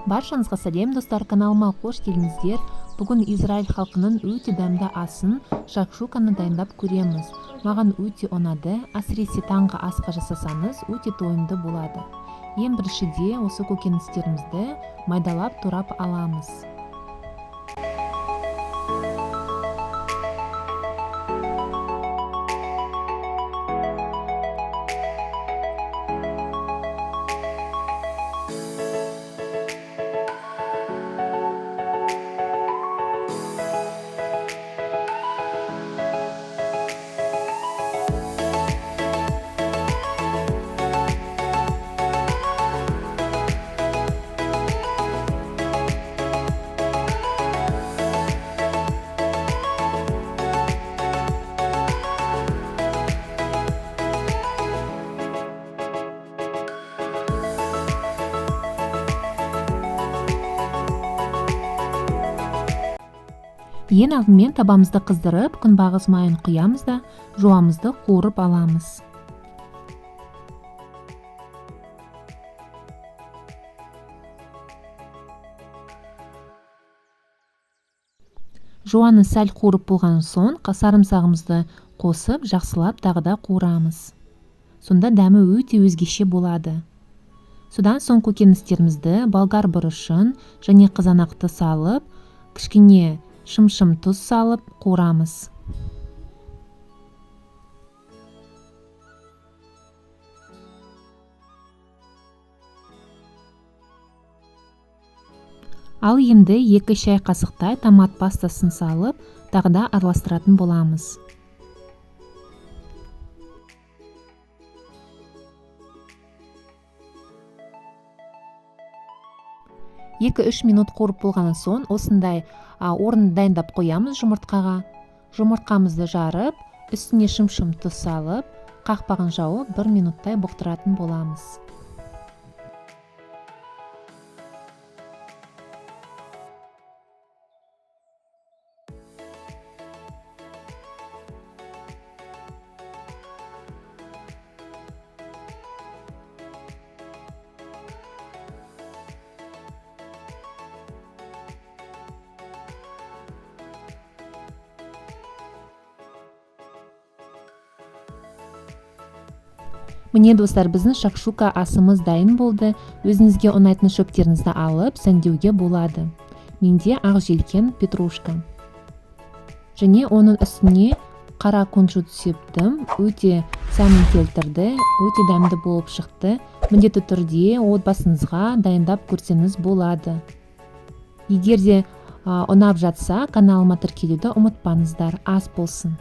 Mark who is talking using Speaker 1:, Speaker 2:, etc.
Speaker 1: Баршаңызға сәлем, достар! Каналыма қош келдіңіздер. Бүгін Израиль халқының өте дәмді асын, шакшуканы дайындап көреміз. Маған өте ұнады, әсіресе таңғы асқа жасасаңыз, өте тойымды болады. Ең біріншіде осы көкөністерімізді майдалап турап аламыз. Ең алдымен табамызды қыздырып, күнбағыс майын құямыз да, жуамызды қуырып аламыз. Жуаны сәл қуырып болған соң, сарымсағымызды қосып, жақсылап тағы да қуырамыз. Сонда дәмі өте өзгеше болады. Содан соң көкөністерімізді, болгар бұрышын және қызанақты салып, кішкене шым-шым тұз салып қуырамыз. Ал енді 2 шай қасықтай томат пастасын салып, тағы да араластыратын боламыз. 2-3 минут қуырып болғаннан соң осындай орын дайындап қоямыз жұмыртқаға. Жұмыртқамызды жарып, үстіне шым-шым тұз салып, қақпағын жауып 1 минуттай бұқтыратын боламыз. Міне, достар, біздің шакшука асымыз дайын болды. Өзіңізге ұнайтын шөптеріңізді алып, сәндеуге болады. Менде ақ желкен, петрушка. Және оның үстіне қара кунжут септім. Өте сәнін келтірді, өте дәмді болып шықты. Міндетті түрде отбасыңызға дайындап көрсеңіз болады. Егер де ұнап жатса, каналыма тіркелуді ұмытпаңыздар. Ас болсын.